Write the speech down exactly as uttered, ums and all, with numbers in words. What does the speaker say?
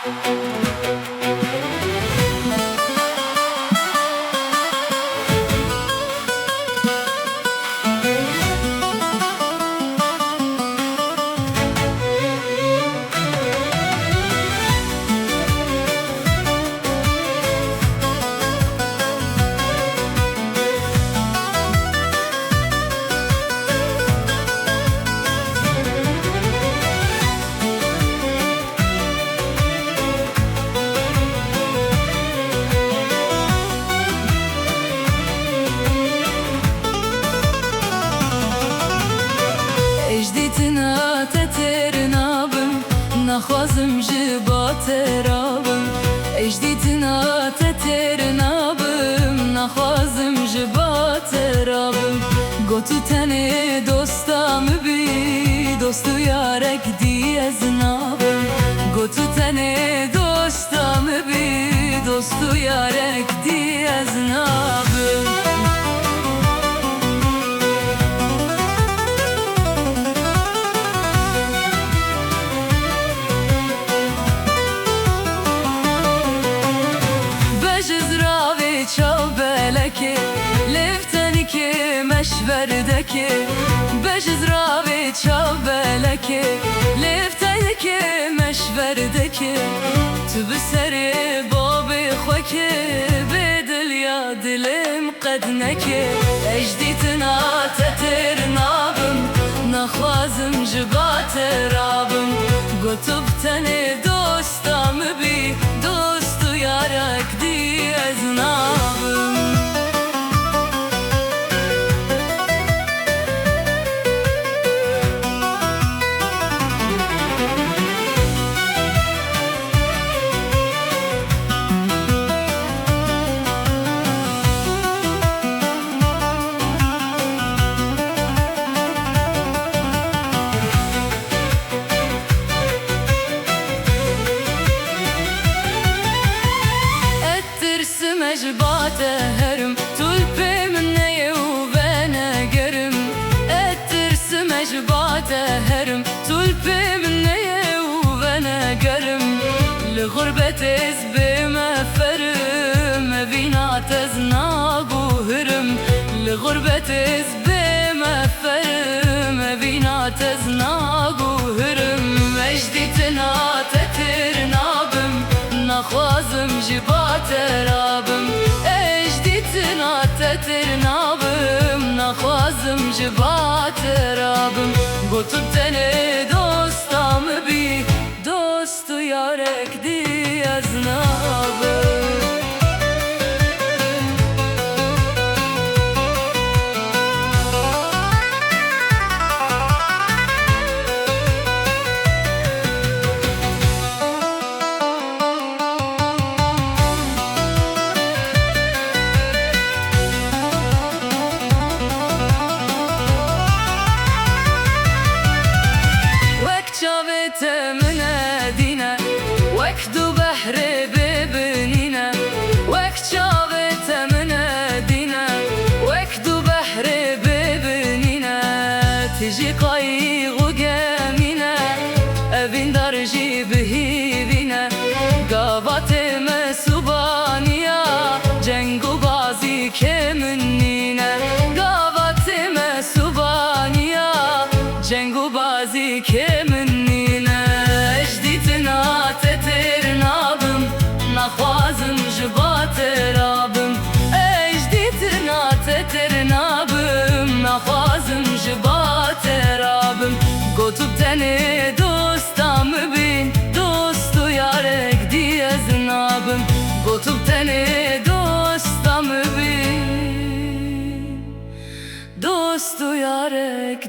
Ez dîtina te têr nabim, naxwazim ji ba te rabim. Ez dîtina te têr nabim, naxwazim ji ba te rabim. Got tu tenê dosta min bî, dost û yarek dî ez nabim. Got tu tenê dosta min bî, dost û yarek dî ez nabim. Bej iz ravê çav belekê, lêv tenikê meş verdekê. Bej iz ravê çav belekê, lêv tenikê meş verdekê. Tu bi serê babê xwe kê, bê diliya dilê min qed nekê. Ez dîtina te têr nabim, naxwazim ji ba te rabim. Got tu bi tenê dosta min bî, dost û yarek dî ez nabim. Tirsim ez ji ba te herim, tu li pê min neyê û venegerim. Ez tirsim ez ji ba te herim, tu li pê min neyê û venegerim. Li xurbetê ez bê me ferim, evîna te ez naguhirim. Li xurbetê ez bê me ferim, evîna te ez naguhirim. Ez dîtina te têr nabim, naxwazim ji ba te rabim. Ez dîtina te têr nabim, naxwazim ji ba te rabim. Got tu tenê dosta min bî, dost û yarek dî ez nabim. Wek çavê te min e dîne, wek du behrê bê binîne. Wek çavê te min e dîne, wek du behrê bê binîne. Tijî qayîx û gemîne, evîndar jî bi hîvîne. Gavatê me subaniya, ceng û bazîkê min nîne. Gavatê me subaniya, ceng û bazîkê min nîne. Ez dîtina te têr nabim, naxwazim ji ba te rabim. Ez dîtina te têr nabim, naxwazim ji ba te rabim. Got tu tenê dosta min bî, dost û yarek dî ez nabim. Got tu tenê dosta min bî, dost û yarek